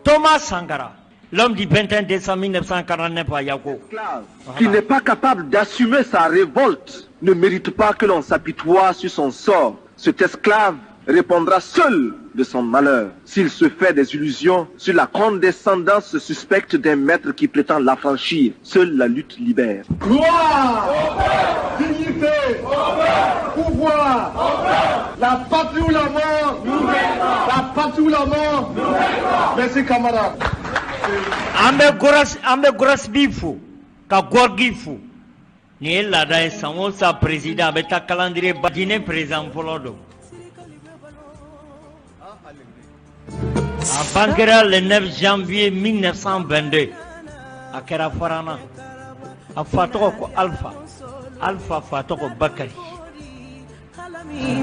Thomas Sankara, l'homme du 21 décembre 1949 à Yako. Qui n'est pas capable d'assumer sa révolte ne mérite pas que l'on s'apitoie sur son sort. Cet esclave répondra seul de son malheur s'il se fait des illusions sur la condescendance suspecte d'un maître qui prétend l'affranchir. Seule la lutte libère. Gloire, dignité, pouvoir, la patrie ou la mort, la patrie ou la mort. Merci camarades. An bɛ Gorasbi fo ka Gorgui fo. Nin ye laada ye, san o san président a bɛ taa calendrier ba Guinée président fɔlɔ don. A bangera le 9 janvier 1922, a kɛra Farana. A fa tɔgɔ ko Alpha, Alpha fa tɔgɔ Bakari.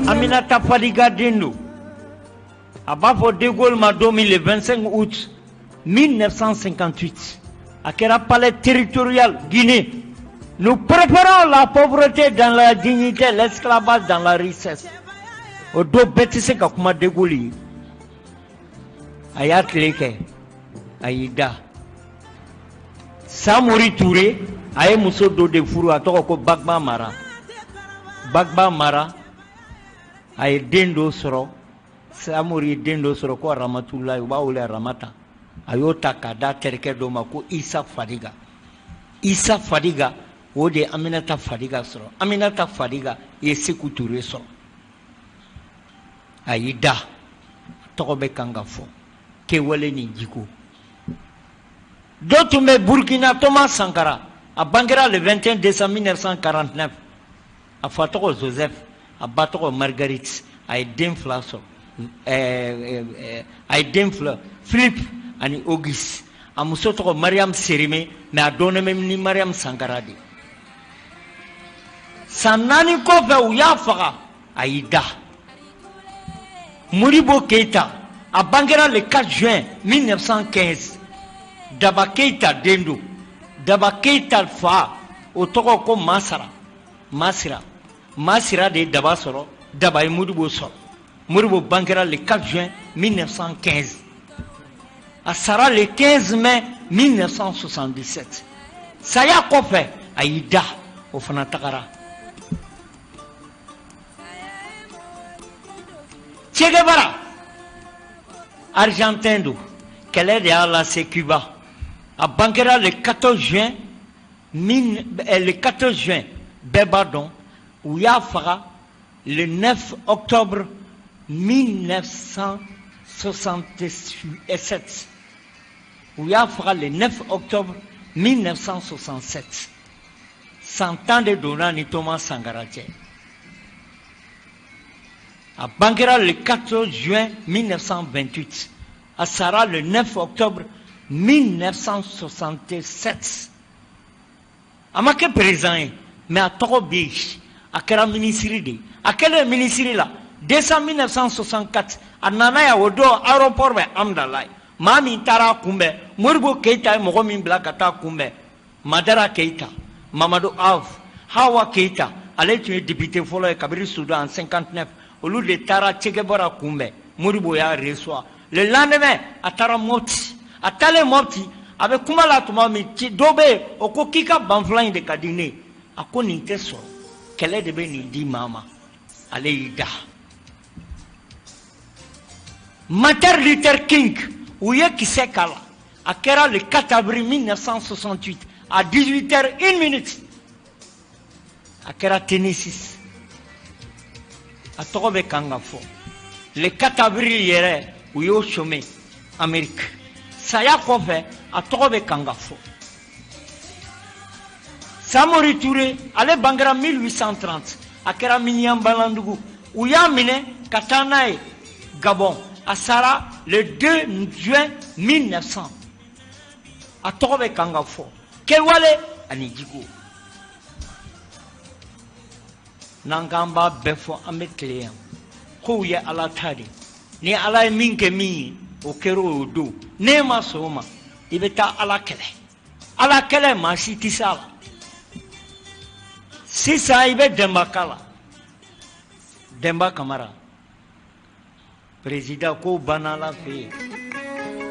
Aminata Fadiga den don. A b'a fɔ De Gaulle ma don min, le 25 août 1958, a kɛra palais territorial Guinée: "Nous préférons la pauvreté dans la dignité, l'esclavage dans la richesse." O don bɛɛ tɛ se ka kuma De Gaulle ye. A y'a tile kɛ, a y'i da. Samori Touré, a ye muso dɔ de furu, a tɔgɔ ko Bagba Mara. Bagba Mara, a ye den dɔ sɔrɔ. Samori ye den dɔ sɔrɔ ko Ramatulayi, u b'a wele Ramata. A y'o ta k'a d'a terikɛ dɔ ma ko Isa Fadiga. Isa Fadiga, o de ye Aminata Fadiga sɔrɔ. Aminata Fadiga ye Seku Ture sɔrɔ. A y'i da, tɔgɔ bɛ kan ka fɔ kɛwale ni jiko. Dɔ tun bɛ Burkina, Thomas Sankara. A bangera le 21 décembre 1949. A fa tɔgɔ Joseph, a ba tɔgɔ Marguerite. A ye den fila sɔrɔ, a ye den fila, Philippe ani Auguste. A muso tɔgɔ Mariam Serime, mais a dɔnnen bɛ ni Mariam Sankara de. San 4 kɔfɛ, u y'a faga, a y'i da. Modibo Keita, a bangera le 4 juin 1915. Daba Keita den don. Daba Keita fa, o tɔgɔ ko Masara. Masira, Masira de ye Daba sɔrɔ. Daba ye Modibo sɔrɔ. Modibo bangera le 4 juin 1915, a sara le 15 mai 1977. Saya kɔfɛ, a y'i da, o fana tagara. Che Guevara, argentin don. Kɛlɛ de y'a lase Cuba. A bangera le 14 juin, le 14 juin, bɛɛ b'a dɔn. U y'a faga le 9 octobre 1967. U y'a faga le 9 octobre 1967. San 10 de donna ni Thomas Sankara cɛ. A bangera le 14 juin 1928, a sara le 9 octobre 1967. A ma kɛ président ye, mais a tɔgɔ bɛ yen. A kɛra minisiri de ye. A kɛlen minisiri la, décembre 1964, a nana yan. O don aéroport bɛ Hamdallaye. Maa min taara a kunbɛn, Modibo Keyita ye mɔgɔ min bila ka taa kunbɛn, Madara Keyita, Mamadu Af, Hawa Keyita, ale tun ye député fɔlɔ ye kabini Soudan en 59, olu de taara Che Guevara kunbɛn. Modibo y'a reçoit. Le lendemain, a taara Mopti. A taalen Mopti, a bɛ kuma la tuma min, dɔ bɛ yen, o ko k'i ka banfula in de ka di ne ye. A ko nin tɛ sɔrɔ, kɛlɛ de bɛ nin di maa ma. Ale y'i da. Martin Luther King, u ye kisɛ k'a la. A kɛra le 4 avril 1968 à 18h 1 minute. A kɛra Tennessee. A tɔgɔ bɛ kan ka fɔ. Le 4 avril yɛrɛ, u y'o chômé Amérique. Saya kɔfɛ, a tɔgɔ bɛ kan ka fɔ. Samori Touré, ale bangera 1830, a kɛra Miniyanbalandugu. U y'a minɛ ka taa n'a ye Gabon. A sara le 2 juin 1900. A tɔgɔ bɛ kan ka fɔ kɛwale ani jiko. N'an k'an b'a bɛɛ fɔ, an bɛ tile yan. Kow ye Ala ta de. Ni Ala ye min kɛ min ye, o kɛra o don. N'e ma sɔn o ma, i bɛ taa Ala kɛlɛ. Ala kɛlɛ, maa si tɛ se a la. Sisan i bɛ Dɛnba k'a la. Dɛnba Kamara, président, ko banna Ala fɛ yen.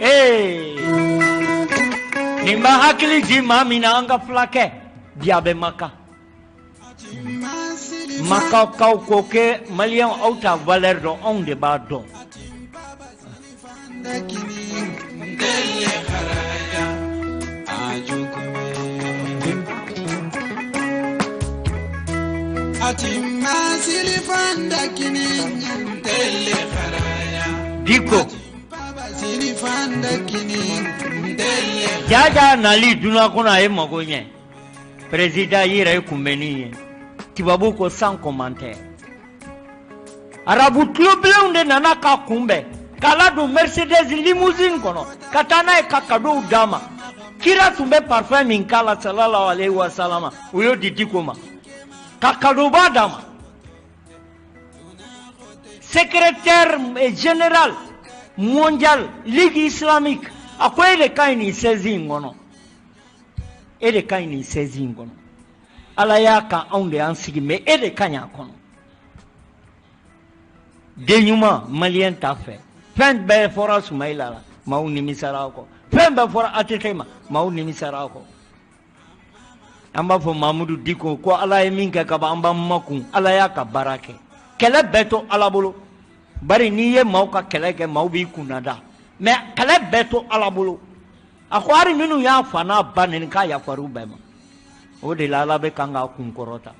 Ee, nin b'a hakili ji maa min na, an ka fulakɛ bi, a bɛ Maka. Makakaw ko ke Maliyɛnw, aw ta valeur dɔn, anw de b'a dɔn. Diko jaja nali dunuya kɔnɔ, a ye mago ɲɛ. Président, i yɛrɛ ye kunbɛnni ye. Tubabu ko sans commentaire. Arabu tulobilenw de nana k'a kunbɛn, k'a ladon Mercedes limousine kɔnɔ ka taa n'a ye, ka cadeau d'a ma. Kira tun bɛ parfum min k'a la, sallallahu alayhi wa sallam, u y'o di Diko ma, ka cadeau ba d'a ma. Secrétaire général mondial Ligue islamique, a ko e de ka ɲi nin siège in kɔnɔ, e de ka ɲi nin siège in kɔnɔ. Ala y'a kan anw de y'an sigi, mais e de ka ɲi a kɔnɔ. Den ɲuman, Maliyɛn t'a fɛ. Fɛn bɛɛ fɔra Sumayila la, maaw nimisara a kɔ. Fɛn bɛɛ fɔra ATT ma, maaw nimisara a kɔ. An b'a fɔ Mamudu Diko ko Ala ye min kɛ ka ban, an b'an makun. Ala y'a ka baara kɛ, kɛlɛ bɛɛ to Ala bolo. Bari n'i ye maaw ka kɛlɛ kɛ, maaw b'i kunnada, mais kɛlɛ bɛɛ to Ala bolo. A ko hali minnu y'a fa n'a ba neni, k'a yafar'u bɛɛ ma. O de la, Ala bɛ kan k'a kun kɔrɔta.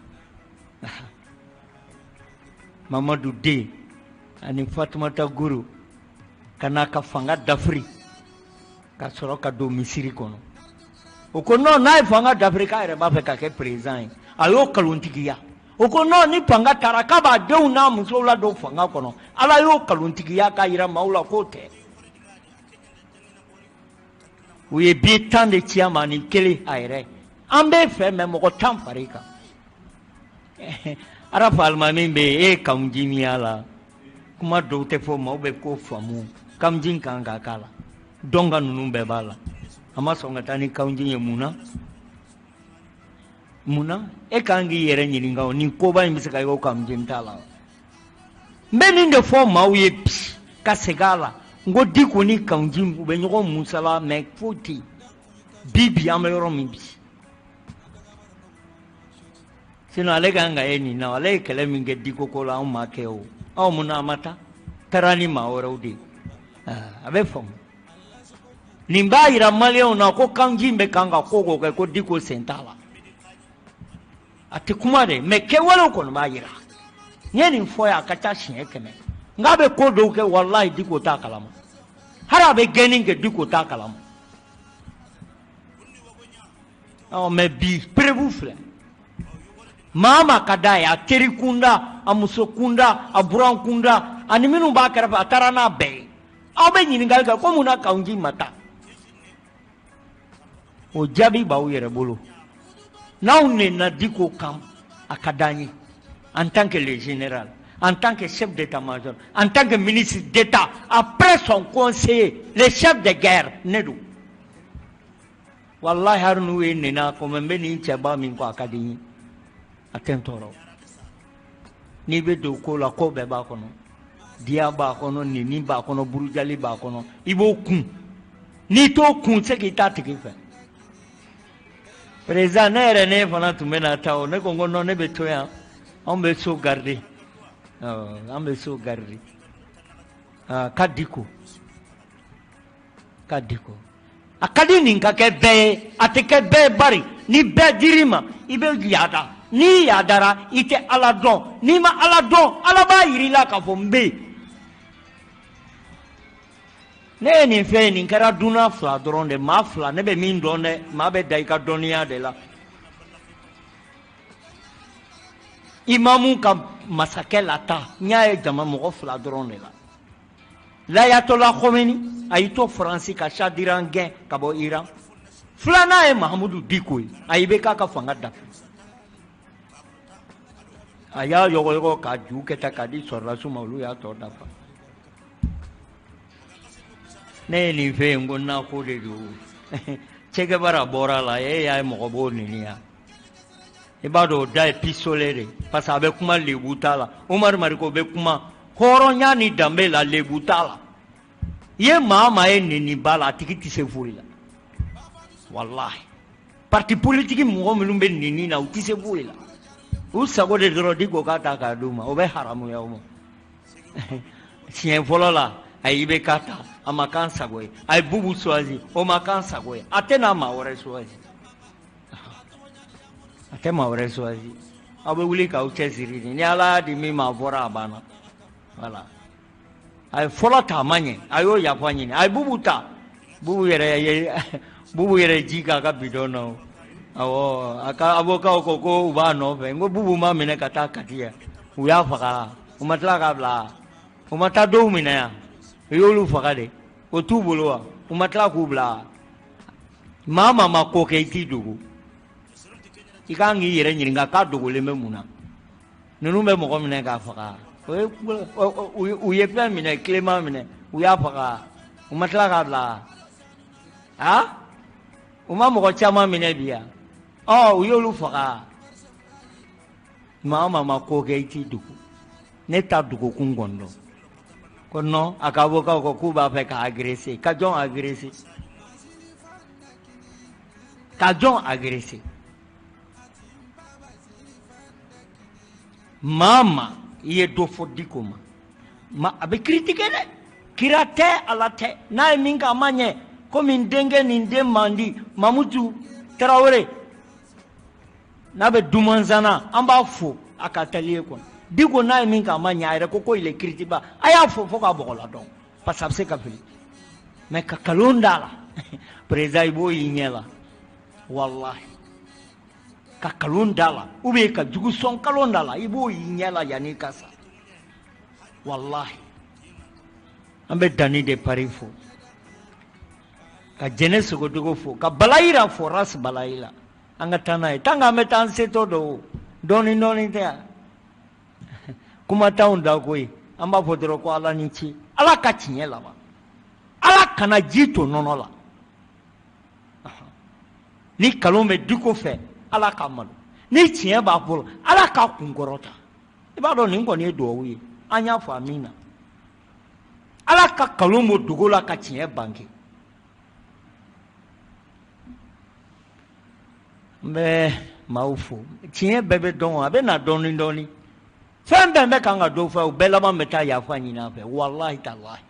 Mamadu den ani Fatumata Guru ka n'a ka fanga dafiri ka sɔrɔ ka don misiri kɔnɔ. O ko non, n'a ye fanga dafiri, k'a yɛrɛ b'a fɛ ka kɛ président ye. A y'o kalontigiya. O ko non, ni fanga taara, k'a b'a denw n'a musow ladon fanga kɔnɔ. Ala y'o kalontigiya k'a yira maaw la k'o tɛ. U ye bi 10 de ci a ma ni kelen a yɛrɛ. An b'e fɛ, mɛ mɔgɔ 10 far'i kan. Arafa alimami bɛ yen, e ye kamuji min y'a la, kuma dɔw tɛ fɔ, maaw bɛ ko faamu. Kamuji kan ka k'a la, dɔn ka ninnu bɛɛ b'a la. A ma sɔn ka taa ni kamuji ye. Mun na? Mun na? E kan k'i yɛrɛ ɲininka o. Nin koba in bɛ se ka kɛ o kamuji t'a la. N bɛ nin de fɔ maaw ye bi ka segin a la. N ko Diko ni kamuji, u bɛ ɲɔgɔn musala, mɛ foyi tɛ yen bi. Bi an bɛ yɔrɔ min bi, sinon ale kan ka ye nin na. Ale ye kɛlɛ min kɛ Diko ko la, anw ma kɛ o. Aw mun na a ma taa? Taara ni maa wɛrɛw de ye. A bɛ faamu. Nin b'a yira Maliyɛnw na ko kanji bɛ kan ka ko ko kɛ, ko Diko sen t'a la. A tɛ kuma dɛ, mɛ kɛwalew kɔni b'a yira. N ye nin fɔ ye, a ka ca siɲɛ 100. N k'a bɛ ko dɔw kɛ, walahi, Diko t'a kalama. Hali a bɛ gɛnni kɛ, Diko t'a kalama. Ɔ, mɛ bi preuve filɛ. Maa maa ka d'a ye, a teri kunda, a muso kunda, a buran kunda, ani minnu b'a kɛrɛfɛ, a taara n'a bɛɛ ye. Aw bɛ ɲininkali kɛ ko mun na Kawunji ma taa? O jaabi b'aw yɛrɛ bolo. N'aw nena Diko kan, a ka d'an ye. En tant que le général, en tant que chef d'état-major, en tant que ministre d'État, après son conseiller, le chef de guerre, ne don. Wallahi, hali n'u ye nena kɔmɛ, n bɛ nin cɛba min kɔ, a ka di n ye, a tɛ n tɔɔrɔ. N'i bɛ don ko la, ko bɛɛ b'a kɔnɔ. Diya b'a kɔnɔ, neni b'a kɔnɔ, burujali b'a kɔnɔ. I b'o kun. N'i t'o kun, se k'i t'a tigi fɛ. Président, ne yɛrɛ, ne fana tun bɛ na taa o. Ne ko n ko non, ne bɛ to yan. Anw bɛ so garder, an bɛ so garder. Ka di ko ka di ko a ka di nin ka kɛ bɛɛ ye, a tɛ kɛ bɛɛ ye. Bari ni bɛɛ dir'i ma, i bɛ yaada. N'i yaadara, i tɛ Ala dɔn. N'i ma Ala dɔn, Ala b'a yir'i la k'a fɔ n bɛ yen. Ne ye nin fɛn ye, nin kɛra dunan fila dɔrɔn de, maa fila. Ne bɛ min dɔn dɛ, maa bɛ da i ka dɔnniya de la. Imamu ka masakɛ lata, n y'a ye jama mɔgɔ fila dɔrɔn de la. L'ayatollah Khomeini, a y'i to Faransi ka Shah d'Iran gɛn ka bɔ Iran. Filanan ye Mahamudu Diko ye. A i bɛ k'a ka fanga dafa, a y'a yɔgɔyɔgɔ k'a ju kɛ tan k'a di sɔrɔdasiw ma, olu y'a tɔ dafa. Ne ye nin fɛ yen, ko nako de don. Che Guevara bɔra a la, e y'a ye mɔgɔ b'o neni yan. I b'a dɔn, o da ye pistolet de, parce que a bɛ kuma, lebu t'a la. Umaru Mariko bɛ kuma hɔrɔnya ni danbe la, lebu t'a la. I ye maa maa ye neniba la, a tigi tɛ se foyi la. Walahi, parti politique mɔgɔ minnu bɛ neni na, u tɛ se foyi la. U sago de dɔrɔn Diko k'a ta k'a d'u ma, o bɛ haramuya u ma. Siɲɛ fɔlɔ la, a ye IBK ta, a ma k'an sago ye. A ye Bubu choisi, o ma k'an sago ye. A tɛna maa wɛrɛ choisi, a tɛ maa wɛrɛ choisi. Aw bɛ wuli k'aw cɛsiri de, ni Ala y'a di min ma, a fɔra, a banna. Voilà, a ye fɔlɔ ta, a ma ɲɛ, a y'o yafa ɲini. A ye Bubu ta, Bubu yɛrɛ ye Bubu yɛrɛ ji k'a ka bidɔn na o. Awɔ, a ka avocat ko ko u b'a nɔfɛ. N ko Bubu ma minɛ ka taa Kati yan, u y'a faga, u ma tila k'a bila, u ma taa dɔw minɛ yan, u y'olu faga de, o t'u bolo wa, u ma tila k'u bila. Maa maa ma ko kɛ, i t'i dogo. I kan k'i yɛrɛ ɲininka k'a dogolen bɛ mun na. Ninnu bɛ mɔgɔ minɛ k'a faga, o ye u ye fɛn minɛ, Clément minɛ, u y'a faga, u ma tila k'a bila. A u ma mɔgɔ caman minɛ bi yan, ɔ u y'olu faga. Maa maa ma ko kɛ, i t'i dogo. Ne ta dogokun kɔni dɔn ko non, a ka avocat ko k'u b'a fɛ ka agresser. Ka jɔn agresser? Ka jɔn agresser? Maa maa i ye dɔ fɔ Diko ma, ma a bɛ critiquer dɛ. Kira tɛ, Ala tɛ. N'a ye min kɛ, a ma ɲɛ, komi n denkɛ ni n den man di Mamutu Tarawele n'a bɛ Dumanzana, an b'a fo a ka atelier kɔnɔ. Diko n'a ye min kɛ, a ma ɲɛ, a yɛrɛ ko ko il est critiquable, a y'a fo fo k'a bɔgɔla dɔn, parce que a bɛ se ka fili. Mais ka kalon d'a la, président, i b'o y'i ɲɛ la. Walahi, ka kalon d'a la ou bien ka jugu sɔn kalon d'a la, i b'o y'i ɲɛ la yanni i ka sa. Walahi, an bɛ Danni de Paris fo, ka Jɛnɛ Sogodogo fo, ka Balayira fo, Ras Balayira. An ka taa n'a ye tant qu'an bɛ taa an setɔ dɔn o dɔɔni dɔɔni tɛ yan. Kuma t'anw da koyi, an b'a fɔ dɔrɔn ko Ala ni ce, Ala ka tiɲɛ laban, Ala kana ji to nɔnɔ la. Ni kalon bɛ Diko fɛ, Ala k'a malo. Ni tiɲɛ b'a bolo, Ala k'a kunkɔrɔta. I b'a dɔn, nin kɔni ye duwawu ye, an y'a fɔ amina. Ala ka kalon bɔ dogo la ka tiɲɛ bange. N bɛ maaw fo. Tiɲɛ bɛɛ bɛ dɔn, a bɛ na dɔɔni dɔɔni. Fɛn bɛɛ bɛ kan ka dɔ fɔ, o bɛɛ laban bɛ taa yafa ɲini a fɛ. Walahi talahi,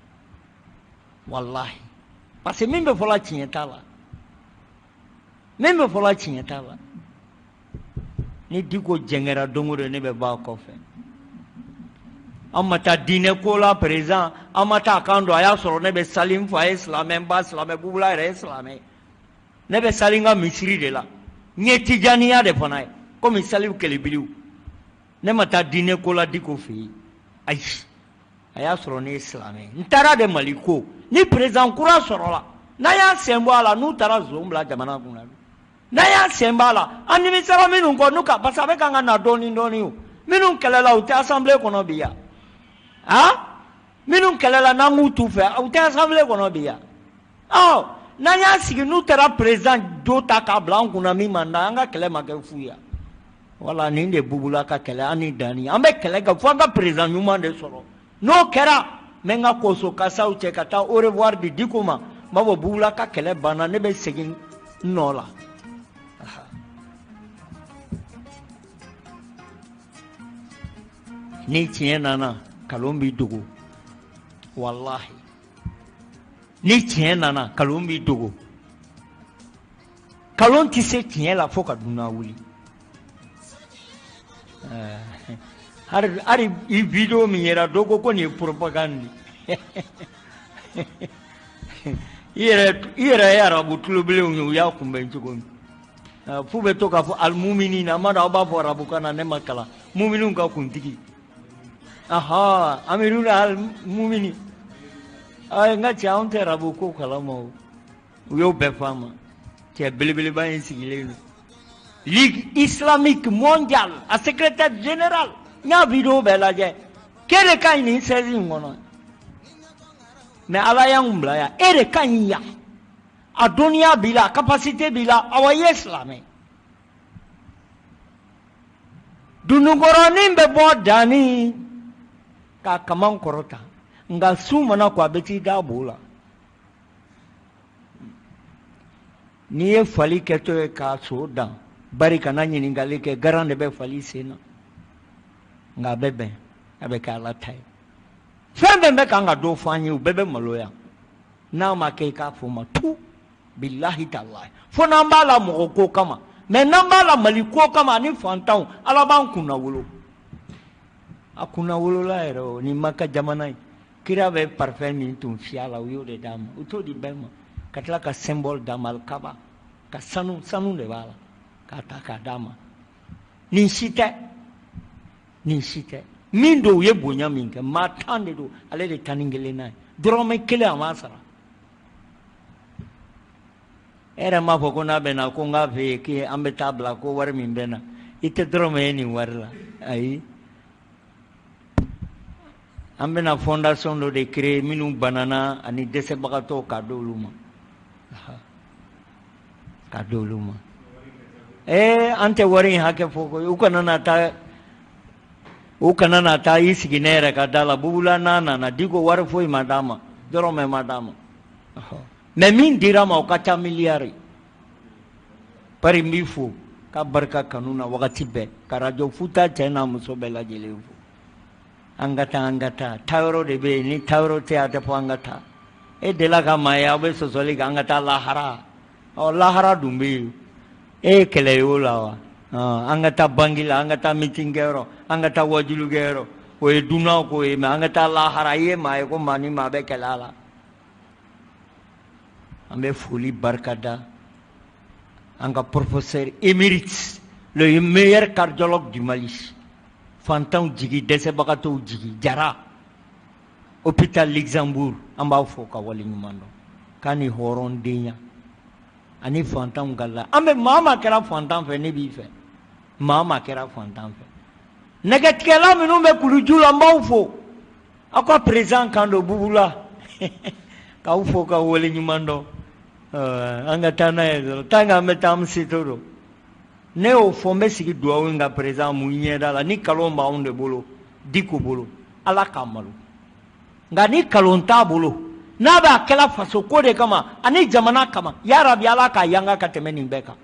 walahi, parce que min bɛ fɔla, tiɲɛ t'a la. Min bɛ fɔla, tiɲɛ t'a la. Ni Diko jɛngɛra don o don, ne bɛ bɔ a kɔfɛ. An ma taa diinɛ ko la, président, an ma taa kan don. A y'a sɔrɔ ne bɛ sali, n fa ye silamɛ, n ba silamɛ, Bubula yɛrɛ ye silamɛ. Ne bɛ sali n ka misiri de la, n ye tijaniya de fana ye komi saliw kɛlɛbiliw. Ne ma taa diinɛ ko la Diko fɛ yen, ayi. A y'a sɔrɔ ne ye silamɛ ye, n taara de Mali ko. Ni président kura sɔrɔla, n'an y'an sen bɔ a la, n'u taara zon bila jamana kunna, n'an y'an sen b'a la, an nimisara minnu kɔ n'u ka, parce que a bɛ kan ka na dɔɔni dɔɔni. O minnu kɛlɛla, u tɛ assemblée kɔnɔ bi yan. A minnu kɛlɛla n'an k'u t'u fɛ, u tɛ assemblée kɔnɔ bi yan. Ɔ n'an y'an sigi, n'u taara président dɔ ta k'a bila an kunna min man d'an, an ka kɛlɛ ma kɛ fu ye. Wala nin de Bubula ka kɛlɛ, an ni Danni, an bɛ kɛlɛ kɛ fo an ka président ɲuman de sɔrɔ. N'o kɛra, n bɛ n ka koso kasaw cɛ ka taa au revoir di Diko ma. N b'a fɔ Bubula ka kɛlɛ banna, ne bɛ segin n nɔ la. Ni tiɲɛ nana, kalon b'i dogo. Walahi, ni tiɲɛ nana, kalon b'i dogo. Kalon tɛ se tiɲɛ la fo ka dunan wuli. Hali i vidéo min yera, dɔ ko ko nin ye propagande. I yɛrɛ ye arabu tulobilenw ye, u y'a kunbɛn cogo min, f'u bɛ to k'a fɔ alimumini na. An b'a dɔn aw b'a fɔ arabukan na, ne ma kalan. Muminiw ka kuntigi, aha, amiru alimumini. N ka cɛ, anw tɛ arabu ko kalama o. U y'o bɛɛ fɔ a ma. Cɛ belebeleba in sigilen don, Ligue islamique mondiale, a secrétaire général. N y'a vidéo bɛɛ lajɛ k'e de ka ɲi nin sɛzi in kɔnɔ. Mais Ala y'anw bila yan, e de ka ɲi yan. A dɔnniya b'i la, a capacité b'i la, awa i ye silamɛ. Dundukɔrɔnin bɛ bɔ danni k'a kaman kɔrɔta, nka su mana ko, a bɛ t'i da bo la. N'i ye fali kɛtɔ ye k'a so dan, bari kana ɲininkali kɛ, garan de bɛ fali sen na. Nka a bɛ bɛn, a bɛ kɛ Ala ta ye. Fɛn fɛn bɛ kan ka dɔ fɔ an ye, u bɛɛ bɛ maloya. N'a ma kɛ i k'a fɔ ma tu, bilahi talahi. Fo n'an b'a la mɔgɔ ko kama, mais n'an b'a la Mali ko kama ani fantanw, Ala b'an kunna wolo. A kunna wolola yɛrɛ o, ni Maka jamana ye. Kira bɛ parfum min tun fiyɛ a la, u y'o de d'a ma. U t'o di bɛɛ ma. Ka tila ka symbole d'a ma, alikaba, ka sanu, sanu de b'a la, k'a ta k'a d'a ma. Nin si tɛ, nin si tɛ. Min don, u ye bonya min kɛ, maa 10 de don, ale de 11 n'a ye. Dɔrɔmɛ kelen a m'a sara. E yɛrɛ m'a fɔ ko n'a bɛ na ko n k'a fɛ yen k'an bɛ taa bila ko wari min bɛ na, i tɛ dɔrɔmɛ ye nin wari la. Ayi. An bɛna fondation dɔ de créer minnu banana ani dɛsɛbagatɔw k'a d'olu ma. K'a d'olu ma. An tɛ wari in hakɛ fɔ koyi. U kana na taa, u kana na taa i sigi ne yɛrɛ ka da la. Bubula n'a nana, Diko wari foyi ma d'a ma, dɔrɔmɛ ma d'a ma. Mais min dira ma, o ka ca miliyari. Bari n b'i fo k'a barika kanu na wagati bɛɛ, ka radio Futa cɛ n'a muso bɛɛ lajɛlen fo. An ka taa, an ka taa. Taayɔrɔ de bɛ yen, ni taayɔrɔ tɛ yen, a tɛ fɔ an ka taa. E delila ka maa ye aw bɛ sɔsɔli kɛ an ka taa lahara. Ɔ, lahara dun bɛ yen. E ye kɛlɛ ye o la wa? An ka taa banki la, an ka taa meeting kɛyɔrɔ, an ka taa wajulu kɛyɔrɔ. O ye dunan ko ye, mais an ka taa lahara, i ye maa ye ko maa ni maa bɛ kɛlɛ a la. An bɛ foli barika da an ka professeur émérite, le meilleur cardiologue du Mali. Fantanw jigi, dɛsɛbagatɔw jigi, Jara, hôpital Luxembourg, an b'a fɔ ka waleɲuman dɔn. K'a ni hɔrɔndenya ani fantanw ka la. An bɛ maa maa kɛra fantan fɛ, ne b'i fɛ. Maa maa kɛra fantan fɛ. Nɛgɛtigɛla minnu bɛ kuluju la, n b'aw fo. Aw ka président kan don Bubula. K'aw fo ka waleɲuman dɔn. An ka taa n'a ye dɔrɔn. Tant qu'an bɛ taa, an bɛ se to don. Ne y'o fɔ, n bɛ sigi duwawu in ka président mun ɲɛda la, ni kalon b'anw de bolo, Diko bolo, Ala k'a malo. Nka ni kalon t'a bolo, n'a b'a kɛla faso ko de kama ani jamana kama, yarabi Ala k'a yanga ka tɛmɛ nin bɛɛ kan.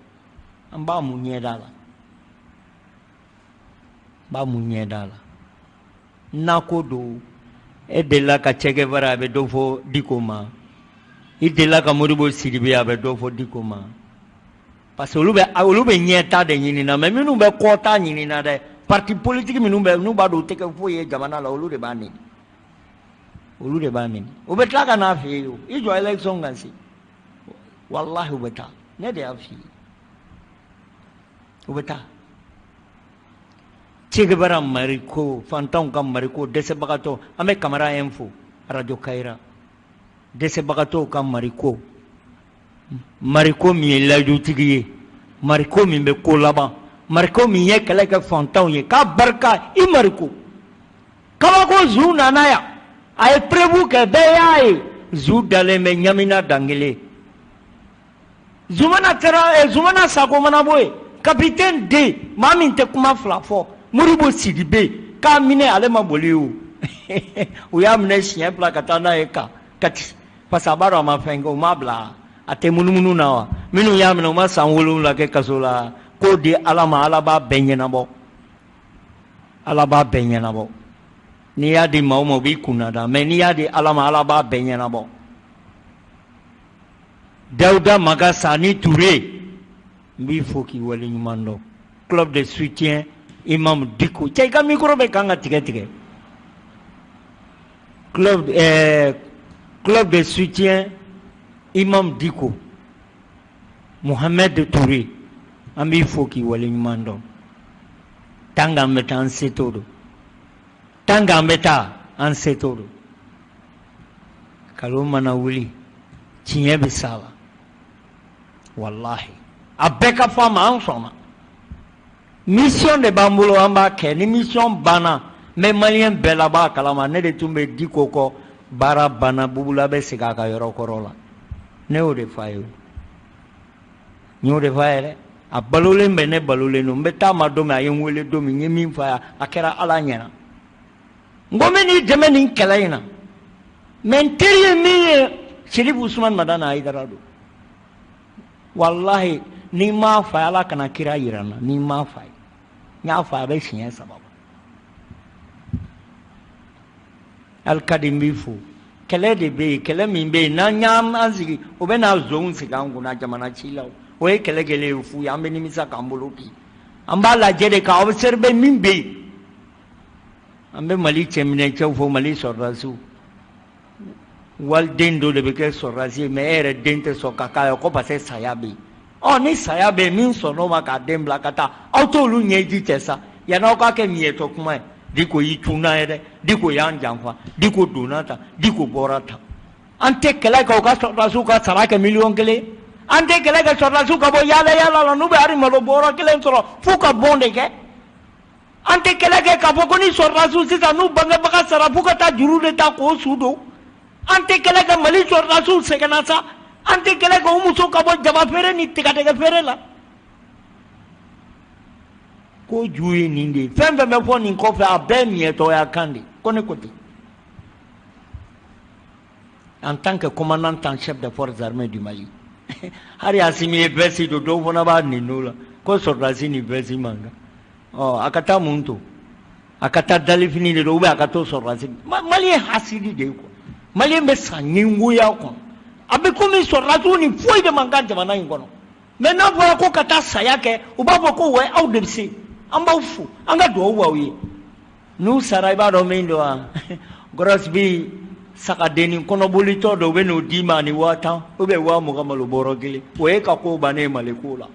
An b'a mun ɲɛda la. N b'a mun ɲɛda la. Nako don, e delila ka Che Guevara, a bɛ dɔ fɔ Diko ma. I delila ka Modibo Sidibe, a bɛ dɔ fɔ Diko ma. Parce que olu bɛ ɲɛta de ɲini na, mais minnu bɛ kɔta ɲini na dɛ, parti politique minnu bɛ, n'u b'a dɔn u tɛ kɛ foyi ye jamana la, olu de b'a neni. Olu de b'a neni. U bɛ tila ka n'a fɛ yen o. I jɔ élection kan se. Walahi u bɛ taa. Ne de y'a f'i ye. U bɛ taa. Che Guevara Mariko, fantanw ka Mariko, dɛsɛbagatɔ, an bɛ Kamara info, Radio Kayira. Dɛsɛbagatɔw ka Mariko. Mariko min ye layidutigi ye, Mariko min bɛ ko laban, Mariko min ye kɛlɛ kɛ fantanw ye, k'a barika i Mariko. Kabako zu nana yan, a ye preuve kɛ, bɛɛ y'a ye. Zu dalen bɛ ɲamina dankelen. Zumana taara, Zumana Sako mana bɔ yen, capitaine den, maa min tɛ kuma fila fɔ, Modibo Sidibe, k'a minɛ ale ma boli o. U y'a minɛ siɲɛ 2 ka taa n'a ye Kati. Parce que a b'a dɔn a ma fɛn kɛ, u m'a bila, a tɛ munumunu na wa. Minnu y'a minɛ, u ma san 7 kɛ kaso la. K'o di Ala ma, Ala b'a bɛɛ ɲɛnabɔ. Ala b'a bɛɛ ɲɛnabɔ. N'i y'a di maa o ma, u b'i kunna da. Mais n'i y'a di Ala ma, Ala b'a bɛɛ ɲɛnabɔ. Dawuda Magasa ni Ture, n b'i fo k'i waleɲuman dɔn. Club de soutien Imam Dicko. Cɛ, i ka micro bɛ kan ka tigɛ tigɛ. Club de soutien Imam Dicko, Mohamed Touré, an b'i fo k'i waleɲuman dɔn. Tant qu'an bɛ taa, an se t'o don. Tant qu'an bɛ taa, an se t'o don. Kalon mana wuli, tiɲɛ bɛ s'a la. Walahi, a bɛɛ ka fɔ a ma, an sɔnna. Mission de b'an bolo, an b'a kɛ. Ni mission banna, n bɛ maliyɛn bɛɛ labɔ a kalama. Ne de tun bɛ Diko kɔ, baara banna, Bubula bɛ segin a ka yɔrɔ kɔrɔ la. Ne y'o de fɔ a ye. N y'o de fɔ a ye dɛ. A balolen bɛ, ne balolen don. N bɛ taa ma don min, a ye n wele don min, n ye min fɔ a ye, a kɛra Ala ɲɛna. N ko n bɛ n'i dɛmɛ nin kɛlɛ in na. Mais n teri ye min ye, Selifu Usumani Madani Hayidara don. Walahi, ni m'a fa ye, Ala kana kira yira n na. Ni m'a fa ye, n y'a fa, a bɛ siɲɛ saba bɔ. Alikadi, n b'i fo. Kɛlɛ de bɛ yen, kɛlɛ min bɛ yen, n'an y'an sigi, o bɛ n'a zonw sigi an kunna jamana ci la. O ye kɛlɛ kɛlen ye fu ye. An bɛ nimisa k'an bolo bi. An b'a lajɛ de ka observer min bɛ yen. An bɛ Mali cɛminɛcɛw fo, Mali sɔrɔdasiw. Waliden dɔ de bɛ kɛ sɔrɔdasi ye, mais e yɛrɛ den tɛ sɔn ka k'a ye ko parce que saya bɛ yen. Ɔ, ni saya bɛ yen, min sɔnn'o ma k'a den bila ka taa, aw t'olu ɲɛji cɛ sa. Yan'aw k'a kɛ miɲɛtɔ kuma ye, Diko y'i cunna ye dɛ, Diko y'an janfa, Diko donna tan, Diko bɔra tan. An tɛ kɛlɛ kɛ u ka sɔrɔdasiw ka sara kɛ miliyɔn 1. An tɛ kɛlɛ kɛ sɔrɔdasiw ka bɔ yaala yaala la, n'u bɛ hali malo bɔrɔ kelen sɔrɔ, f'u ka bɔn de kɛ. An tɛ kɛlɛ kɛ k'a fɔ ko ni sɔrɔdasiw sisan, n'u bangebaga sara, f'u ka taa juru de ta k'o su don. An tɛ kɛlɛ kɛ Mali sɔrɔdasiw sɛgɛnna sa. An tɛ kɛlɛ kɛ u muso ka bɔ jaba feere ni tigadɛgɛ feere la. Ko ju ye nin de ye. Fɛn fɛn bɛ fɔ nin kɔfɛ, a bɛɛ miɲɛtɔya kan de ko ne ko ten. En tant que commandant en chef des forces armées du Mali, hali Asimi ye veste don, dɔw fana b'a nɛni la ko sɔrɔdasi ni veste man kan. Ɔ, a ka taa mun to? A ka taa dalifini de don, ou bien a ka to sɔrɔdasi. Mali ye hasidi de ye quoi. Maliyɛn bɛ sa ɲɛngoya kɔnɔ. A bɛ komi sɔrɔdasiw ni foyi de man kan jamana in kɔnɔ. Mais n'a fɔra ko ka taa saya kɛ, u b'a fɔ ko wɛ, aw de bɛ se, an b'aw fo, an ka dugawu b'aw ye. N'u sara, i b'a dɔn min don wa? Grosse bi sagadenni kɔnɔbolitɔ dɔ, u bɛ n'o d'i ma ani 10 000 ou bien 20 000, malo bɔrɔ kelen. O ye ka ko bannen ye Mali ko la.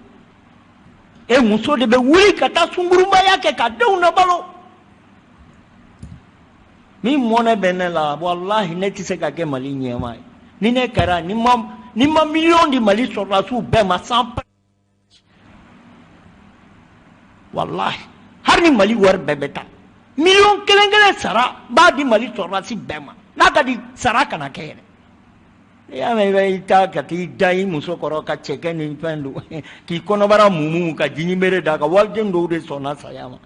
E muso de bɛ wuli ka taa sunkurunbaya kɛ ka denw labalo. Min mɔnɛ bɛ ne la, walahi, ne tɛ se ka kɛ Mali ɲɛmaa ye. Ni ne kɛra, ni ma miliyɔn di Mali sɔrɔdasiw bɛɛ ma sans, walahi, hali ni Mali wari bɛɛ bɛ taa, miliyɔn kelen kelen sara n b'a di Mali sɔrɔdasi bɛɛ ma. N'a ka di, sara kana kɛ yɛrɛ. N'i y'a mɛn i bɛ i ta ka t'i da i muso kɔrɔ ka cɛkɛ ni fɛn don k'i kɔnɔbara mumu ka jiɲinbere da ka waliden dɔw de sɔnna saya ma.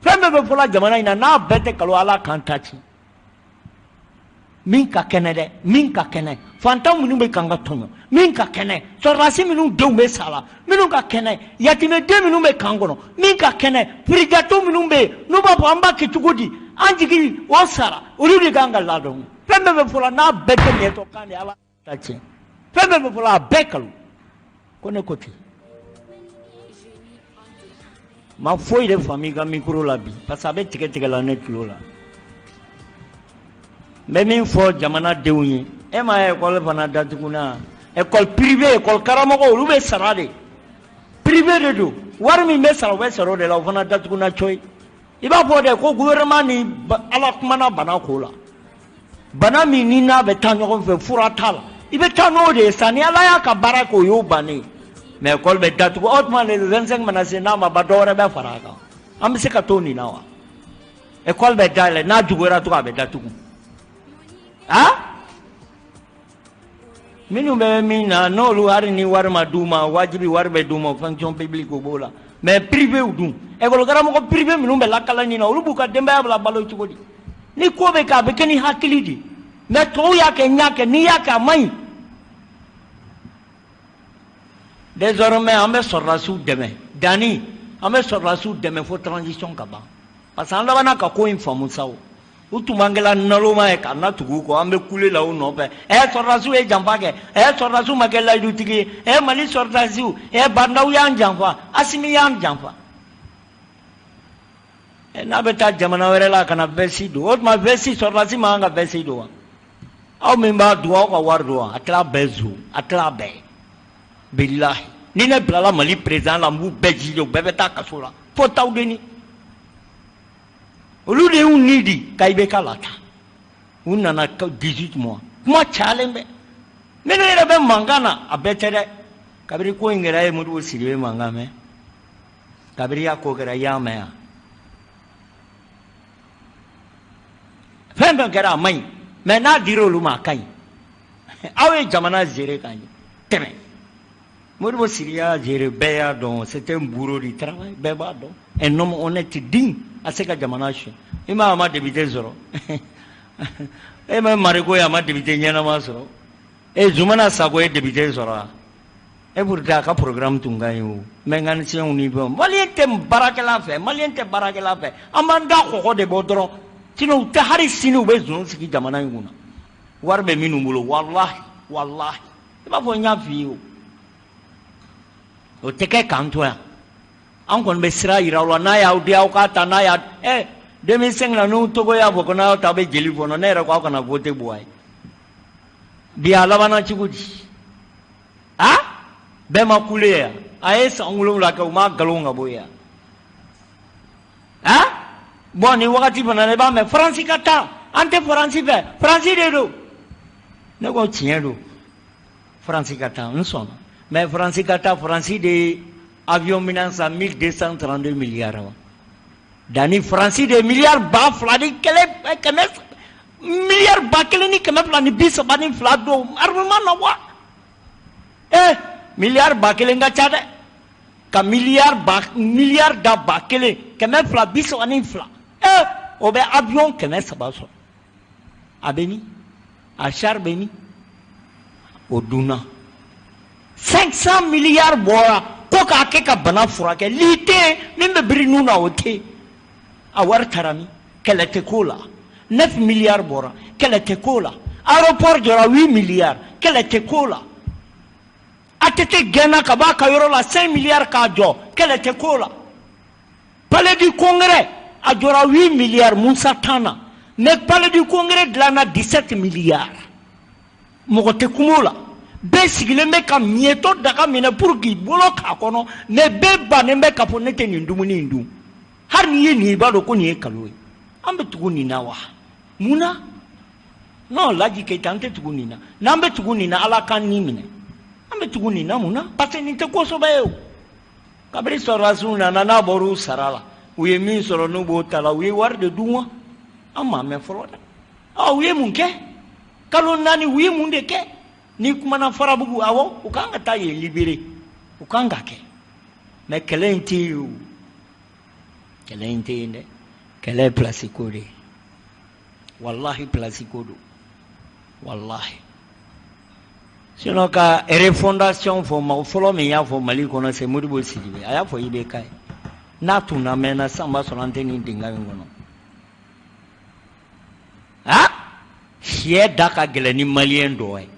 Fɛn bɛɛ bɛ fɔla jamana in na, n'a bɛɛ tɛ kalo, Ala k'an ta ci. Min ka kɛnɛ dɛ, min ka kɛnɛ, fantan minnu bɛ kan ka tɔɲɔ, min ka kɛnɛ, sɔrɔdasi minnu denw bɛ sa la, minnu ka kɛnɛ, yatimɛden minnu bɛ kan kɔnɔ, min ka kɛnɛ, firijato minnu bɛ yen n'u b'a fɔ an b'a kɛ cogo di, an jigi o sara, olu de kan ka ladɔn. Fɛn bɛɛ bɛ fɔla, n'a bɛɛ tɛ ɲɛtɔ kan de, Ala ta tiɲɛ. Fɛn bɛɛ bɛ fɔla, a bɛɛ kalo ko ne ko ten. Ma foyi de faamu i ka micro la bi, parce que a bɛ tigɛ tigɛ la ne tulo la. N bɛ min fɔ jamanadenw ye, e ma ye école fana datugunna. École privée, école karamɔgɔ, olu bɛ sara de, privé de don. Wari min bɛ sara, u bɛ sara o de la. O fana datugunna coyi. I b'a fɔ de ko gouvernement ni Ala kumana bana ko la. Bana min ni n'a bɛ taa ɲɔgɔn fɛ, fura t'a la, i bɛ taa n'o de ye sa. Ni Ala y'a ka baara kɛ, o y'o bannen ye. Mais école bɛ datugu, o tuma le 25 mana se, n'a ma ban, dɔ wɛrɛ bɛ fara a kan. An bɛ se ka to nin na wa? École bɛ dayɛlɛ, n'a juguyara tugun, a bɛ datugu. Ah, minnu bɛ min na, n'olu hali ni wari ma d'u ma, wajibi wari bɛ d'u ma, fonction publique, o b'o la. Mais privé dun, école karamɔgɔ privé minnu bɛ lakalanni na, olu b'u ka denbaya bila balo cogo di? Ni ko bɛ kɛ, a bɛ kɛ ni hakili de. Mais tɔw y'a kɛ, n y'a kɛ, n'i y'a kɛ, a man ɲi. Désormais, an bɛ sɔrɔdasiw dɛmɛ danni, an bɛ sɔrɔdasiw dɛmɛ fo transition ka ban, parce que an labanna ka ko in faamu sa. O u tun b'an kɛla naloma ye k'an natugu u kɔ, an bɛ kule la u nɔfɛ. Ɛ, sɔrɔdasiw ye janfa kɛ. Ɛ, sɔrɔdasiw ma kɛ layidutigi ye. Ɛ, Mali sɔrɔdasiw, ɛ, Bandaw y'an janfa, Asimi y'an janfa. Ɛ, n'a bɛ taa jamana wɛrɛ la ka na veste don, o tuma veste, sɔrɔdasi man kan ka veste don wa? Aw min b'a dun, aw ka wari don wa? A tila bɛɛ zo, a tila bɛɛ. Bilahi, ni ne bilala Mali président la, n b'u bɛɛ jija, u bɛɛ bɛ taa kaso la fo Tawudeni. Olu de y'u ni di ka IBK lata. U nana 18 mois, kuma cayalen bɛ. Minnu yɛrɛ bɛ mankan na, a bɛɛ tɛ dɛ. Kabiri ko in kɛra, e ye Modibo Sidibe mankan mɛn? Kabiri y'a ko kɛra, i y'a mɛn yan? Fɛn fɛn kɛra, a man ɲi, mais n'a dira olu ma, a ka ɲi. Aw ye jamana gérer ka ɲɛ tɛmɛ. Modibo Sidibe y'a gérer, bɛɛ y'a dɔn, c'était un bourreau du travail, bɛɛ b'a dɔn, un homme honnête, digne, a se ka jamana suɲɛ. I ma, a ma député sɔrɔ. E ma, Mariko ye, a ma député ɲɛnama sɔrɔ. E Zumana Sako ye député sɔrɔ wa? Et pourtant a ka programme tun ka ɲi o, mécaniciens ni fɛnw. Malien tɛ baarakɛla fɛ, malien tɛ baarakɛla fɛ. An b'an da kɔgɔ de bɔ dɔrɔn, sinon u tɛ. Hali sini u bɛ zon sigi jamana in kunna, wari bɛ minnu bolo. Walahi, walahi, i b'a fɔ n y'a f'i ye, o o tɛ kɛ k'an to yan. An kɔni bɛ sira yira aw la, n'a y'aw diya, aw k'a ta. N'a y'a 2005 la, n'u Togo y'a fɔ ko n'aw ta, aw bɛ jeli fɔnɔ. Ne yɛrɛ ko aw kana voter Buwa ye. Bi a labanna cogo di? A bɛɛ ma kule yan. A ye san 7 kɛ, u ma nkalon ka bɔ yan. A bɔn, nin wagati fana na, i b'a mɛn Faransi ka taa, an tɛ Faransi fɛ, Faransi de don. Ne ko tiɲɛ don, Faransi ka taa, n sɔnna. Mais Faransi ka taa, Faransi de ye avion minɛn san 1232 milliards wa. Danni Faransi de ye miliyari ba fila ni kelen kɛmɛ, miliyari 1232 don armement na wa. Miliyari 1000 ka ca dɛ. Ka miliyari ba, miliyari da 1232, o bɛ avion 300 sɔrɔ. A bɛ min? A char bɛ min? O dunna. 500 milliards bɔra ko k'a kɛ ka bana furakɛ, li tɛ yen, min bɛ biri nun na, o tɛ yen. A wari taara min? Kɛlɛ tɛ k'o la. 9 milliards bɔra, kɛlɛ tɛ k'o la. Aéroport jɔra, 8 milliards, kɛlɛ tɛ k'o la. ATT gɛnna ka bɔ a ka yɔrɔ la, 5 milliards k'a jɔ, kɛlɛ tɛ k'o la. Palais du Congrès a jɔra 8 milliards, Musa tan na, mais Palais du Congrès dilanna 17 milliards, mɔgɔ tɛ kuma o la. Bɛɛ sigilen bɛ ka miɲɛtɔ daga minɛ pour k'i bolo k'a kɔnɔ, mais bɛɛ bannen bɛ k'a fɔ ne tɛ nin dumuni in dun. Hali n'i ye nin, i b'a dɔn ko nin ye nkalon ye. An bɛ tugu nin na wa? Mun na? Non, Laji Keyita, an tɛ tugu nin na. N'an bɛ tugu nin na, Ala k'an ni minɛ. An bɛ tugu nin na mun na? Parce que nin tɛ ko sɔbɛ ye o. Kabini sɔrɔdasiw nana, n'a bɔra u sara la, u ye min sɔrɔ, n'u b'o ta la, u ye wari de dun wa? An m'a mɛn fɔlɔ dɛ. Ɔ, u ye mun kɛ kalo 4? U ye mun de kɛ? N'i kumana Farabugu, awɔ, u kan ka taa yen libérer, u kan ka kɛ, mais kɛlɛ in tɛ yen o. Kɛlɛ in tɛ yen dɛ. Kɛlɛ ye place ko de ye. Walahi, place ko don, walahi. Sinon ka refondation fɔ, mɔgɔ fɔlɔ min y'a fɔ Mali kɔnɔ, c'est Modibo Sidibe. A y'a fɔ IBK ye. N'a tun lamɛnna sisan, b'a sɔrɔ an tɛ nin dingɛ in kɔnɔ. A siyɛ da ka gɛlɛn ni malien dɔ ye.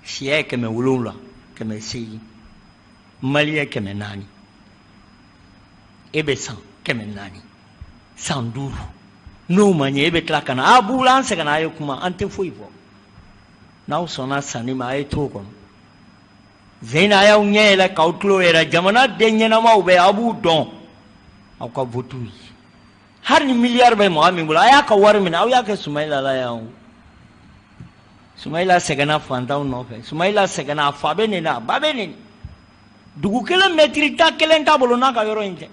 Siyɛ ye 700, 800, malien 400. E bɛ san 400, san 5, n'o ma ɲɛ, e bɛ tila ka na a b'u la. An sɛgɛnna, a ye kuma, an tɛ foyi fɔ. N'aw sɔnna sanni ma, a ye t'o kɔnɔ. Zeyina, a y'aw ɲɛ yɛlɛ k'aw tulo yɛlɛ. Jamana den ɲɛnamaw bɛ, aw b'u dɔn, aw ka vote ye. Hali ni miliyari bɛ mɔgɔ min bolo, a y'a ka wari minɛ. Aw y'a kɛ Sumayila la yan o. Sumayila sɛgɛnna fantanw nɔfɛ. Sumayila sɛgɛnna, a fa bɛ nin na, a ba bɛ nin. Dugu kelen mɛtiri ta kelen t'a bolo n'a ka yɔrɔ in tɛ.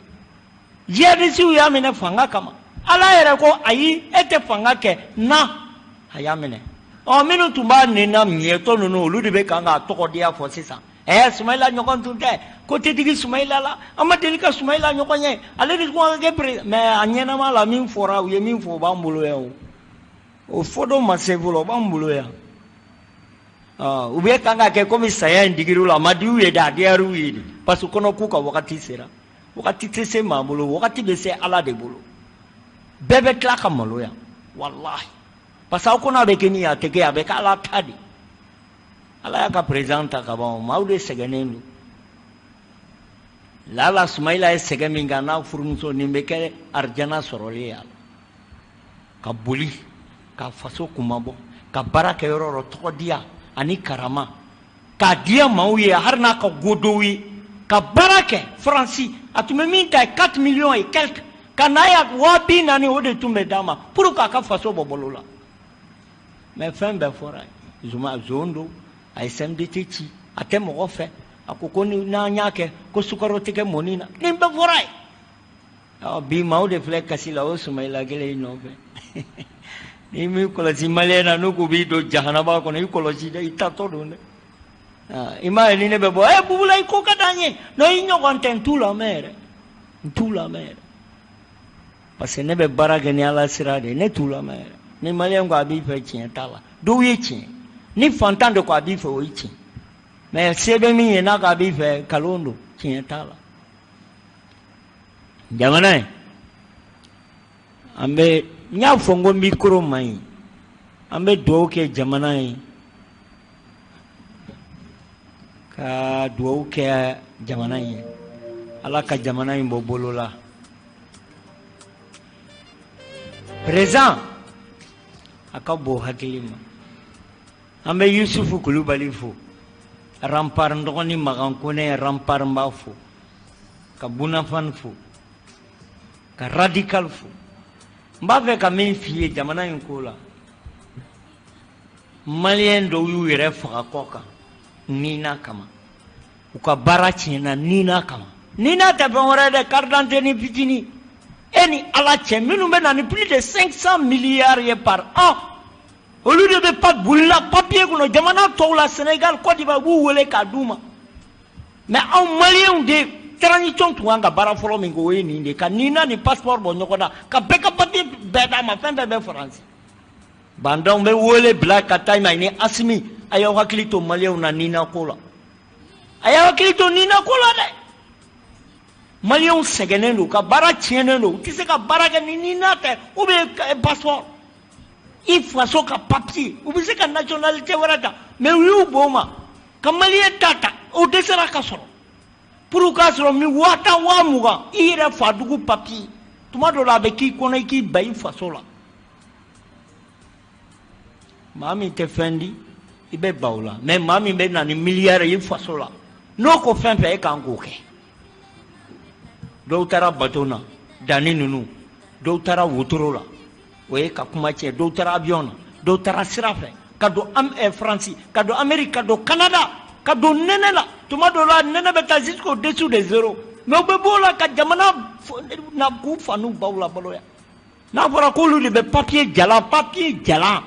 Jihadisiw y'a minɛ fanga kama. Ala yɛrɛ ko ayi, e tɛ fanga kɛ na, a y'a minɛ. Ɔ, minnu tun b'a nin na, miɲɛtɔ ninnu, olu de bɛ kan k'a tɔgɔ diya fɔ sisan. Sumayila ɲɔgɔn tun tɛ ko tɛ digi Sumayila la. An ma deli ka Sumayila ɲɔgɔn ye, ale de tun ka kɛ président. Mais a ɲɛnama la, min fɔra, u ye min fɔ, o b'an bolo yan. O fɔ don ma se fɔlɔ, o b'an bolo yan. U bɛ kan ka kɛ komi saya in digir'u la. A ma di u ye dɛ, a diyar'u ye de, parce que kɔnɔ k'u ka wagati sera. Wagati tɛ se maa bolo, wagati bɛ se Ala de bolo. Bɛɛ bɛ tila ka maloya, walahi, parce que aw kɔnɔ a bɛ kɛ min ye, a tɛ kɛ, a bɛ kɛ Ala ta de. Ala y'a ka président ta ka ban. Maaw de sɛgɛnnen don. Lala Sumayila ye sɛgɛn min kɛ, a n'a furumuso, nin bɛ kɛ arijana sɔrɔli ye a la. Ka boli ka faso kunmabɔ, ka baara kɛ yɔrɔ yɔrɔ, tɔgɔ diya ani karama k'a diya maaw ye, hali n'a ka godow ye. Ka baara kɛ Faransi, a tun bɛ min ta ye 4 millions et quelque, ka n'a ya 40 000, o de tun bɛ d'a ma pour k'a ka faso bɔ bolo la. Mais fɛn bɛɛ fɔra ye. Zuma zon don, a ye CMDT ci, a tɛ mɔgɔ fɛ, a ko ko n'an y'a kɛ ko sukaro tɛ kɛ mɔni na. Nin bɛɛ fɔra ye. Ɔ, bi maaw de filɛ kasi la o Sumayila kelen in nɔfɛ. N'i m'i kɔlɔsi malien na, n'u ko b'i don jahanaba kɔnɔ, i kɔlɔsi dɛ, i tatɔ don dɛ. I m'a ye ni ne bɛ bɔ, Bubula, i ko ka d'an ye. Non, i ɲɔgɔn tɛ, n t'u lamɛn yɛrɛ, n t'u lamɛn yɛrɛ, parce que ne bɛ baara kɛ ni Ala sira de ye. Ne t'u lamɛn yɛrɛ. Ni malien ko a b'i fɛ, tiɲɛ t'a la, dɔw ye tiɲɛ. Ni fantan de ko a b'i fɛ, o ye tiɲɛ. Mais se bɛ min ye n'a k'a b'i fɛ, nkalon don, tiɲɛ t'a la. Jamana in, an bɛ, n y'a fɔ n ko micro man ɲi. An bɛ dugawu kɛ jamana ye, ka dugawu kɛ jamana in ye, Ala ka jamana in bɔ bolo la. Président a ka bon hakili ma. An bɛ Yusufu Kulubali fo, Rempart, n dɔgɔnin Makan Kone Rempart, n b'a fo, ka Bunafan fo, ka Radical fo. N b'a fɛ ka min f'i ye jamana in ko la, Maliyɛn dɔw y'u yɛrɛ faga kɔ kan Nina kama, u ka baara tiɲɛna Nina kama. Nina tɛ fɛn wɛrɛ dɛ, carte d'identité ni fitinin. E ni Ala cɛ, minnu bɛ na ni plus de 500 milliards ye par an, olu de bɛ pa bolila papier kɔnɔ jamana tɔw la. Sénégal, Côte d'Ivoire, u b'u wele k'a d'u ma. Mais anw Maliyɛnw de, transition tun kan ka baara fɔlɔ min kɛ, o ye nin de, ka Nina ni passeport bɔ ɲɔgɔn na, ka bɛɛ ka papier bɛɛ d'a ma. Fɛn fɛn bɛ Faransi, bandanw bɛ wele bila ka taa i ma ni Asimi. A y'aw hakili to Maliyɛnw na Nina ko la, a y'aw hakili to Nina ko la dɛ. Maliyɛnw sɛgɛnnen don, ka baara tiɲɛnen don, u tɛ se ka baara kɛ ni Nina tɛ ou bien passeport, i faso ka papier. U bɛ se ka nationalité wɛrɛ ta, mais u y'u b'o ma ka Maliyɛn ta ta, o dɛsɛra ka sɔrɔ. Pour k'a sɔrɔ min 10 000, 20 000, i yɛrɛ fadugu papier, tuma dɔ la a bɛ k'i kɔnɔ i k'i ba i faso la. Maa min tɛ fɛn di, i bɛ ba o la, mais maa min bɛ na ni miliyari ye i faso la, n'o ko fɛn fɛn, e kan k'o kɛ. Dɔw taara bateau na, danni ninnu, dɔw taara wotoro la, o ye ka kuma tiɲɛ, dɔw taara avion na, dɔw taara sira fɛ ka don Faransi, ka don Amérique, ka don Canada, ka don nɛnɛ la. Tuma dɔw la nɛnɛ bɛ taa jusqu'au dessous de zéro, mais u bɛ b'o la ka jamana na k'u fa n'u baw labalo yan. N'a fɔra k'olu de bɛ papier jalan, papier jalan,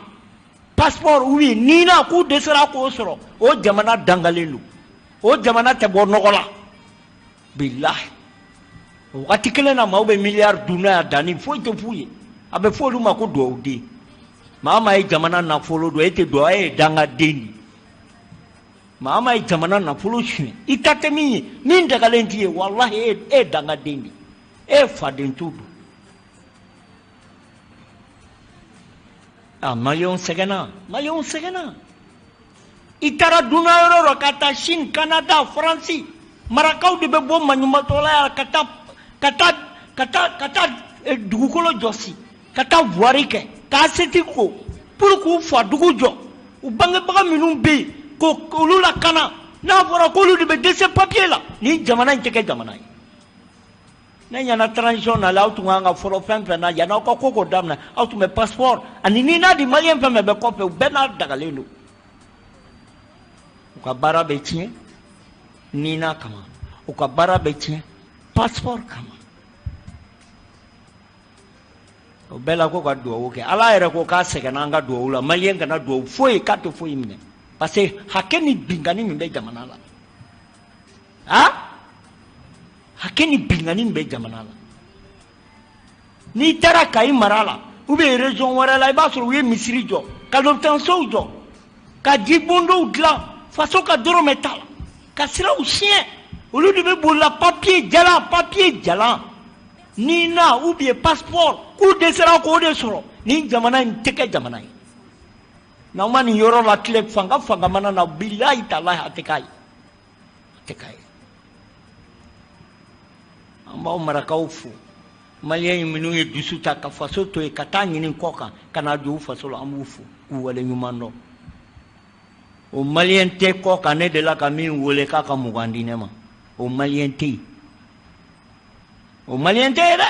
passeport ou bien Nina, k'u dɛsɛra k'o sɔrɔ, o jamana dangalen don, o jamana tɛ bɔ nɔgɔ la, bilahi. O wagati kelen na, maaw bɛ miliyari dun n'a yan, danni foyi tɛ f'u ye. A bɛ fɔ olu ma ko dugawuden. Maa maa ye jamana nafolo don, e tɛ dugawu, e ye dangaden de ye. Maa maa ye jamana nafolo suɲɛ, i ta tɛ min ye, min dagalen t'i ye, walahi e ye dangaden de ye, e ye faden to don. A Maliyɛnw sɛgɛnna, Maliyɛnw sɛgɛnna. I taara dunan yɔrɔ yɔrɔ, ka taa Chine, Canada, Faransi, marakaw de bɛ bɔ maɲumatɔ la yan ka taa ka taa ka taa ka taa dugukolo jɔsi, ka taa voirie kɛ, k'a seti ko pour k'u fa dugu jɔ, u bangebaga minnu bɛ yen k'olu lakana. N'a fɔra k'olu de bɛ dɛsɛ papier la, nin jamana in tɛ kɛ jamana ye. Ne ɲɛna transition nalen, aw tun kan ka fɔlɔ fɛn fɛn na, yanni aw ka ko k'o daminɛ, aw tun bɛ passeport ani Nina di Maliyɛn fɛn fɛn bɛ kɔfɛ, u bɛɛ n'a dagalen don. U ka baara bɛ tiɲɛ Nina kama, u ka baara bɛ tiɲɛ passeport kama. O bɛɛ la ko ka duwawu kɛ. Ala yɛrɛ ko k'a sɛgɛnna an ka duwawu la. Maliyɛn kana duwawu foyi, k'a tɛ foyi minɛ, parce que hakɛ ni binkanni min bɛ jamana la, a hakɛ ni binkanni min bɛ jamana la, n'i taara Kayi mara la ou bien région wɛrɛ la, i b'a sɔrɔ u ye misiri jɔ, ka lopitanisow jɔ, ka jibondow dilan, faso ka dɔrɔmɛ t'a la, ka siraw siɲɛ. Olu de bɛ bolila papier jalan, papier jalan, Nina ou bien passeport, k'u dɛsɛra k'o de sɔrɔ. Nin jamana in tɛ kɛ jamana ye n'aw ma nin yɔrɔ la tile. Fanga fanga mana na, bilahi talahi, a tɛ k'a ye, a tɛ k'a ye. An b'aw marakaw fo, Maliyɛn minnu ye dusu ta ka faso to yen ka taa ɲini kɔ kan ka n'a jɔ u faso la. An b'u fo k'u wale ɲuman dɔn. O Maliyɛn tɛ kɔ kan, ne delila ka min wele k'a ka 20 di ne ma, o Maliyɛn tɛ yen, o Maliyɛn tɛ yen dɛ.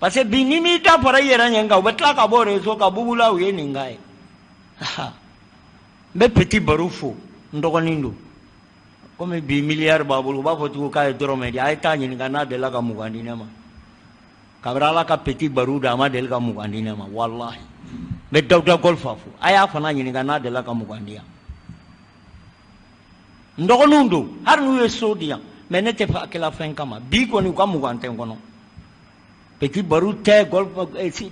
Parce que bi, ni m'i da fara i yɛrɛ ɲɛ kan, u bɛ tila ka bɔ réseau kan bubula, u ye nin k'a ye. N bɛ Petit Baro fo, n dɔgɔnin don. Komi bi miliyari b'a bolo, u b'a fɔ tugun k'a ye dɔrɔmɛ di. A ye taa ɲininka n'a delila ka 20 di ne ma. Kabini Ala ka Petit Baro da, a ma deli ka 20 di ne ma, walahi. N bɛ Dawuda Golfa fo, a y'a fana ɲininka n'a delila ka 20 di yan. N dɔgɔninw don, hali n'u ye so di yan, mais ne tɛ fɛ a kɛla fɛn kama. Bi kɔni, u ka 20 tɛ n kɔnɔ. Petit Baro tɛ Golf,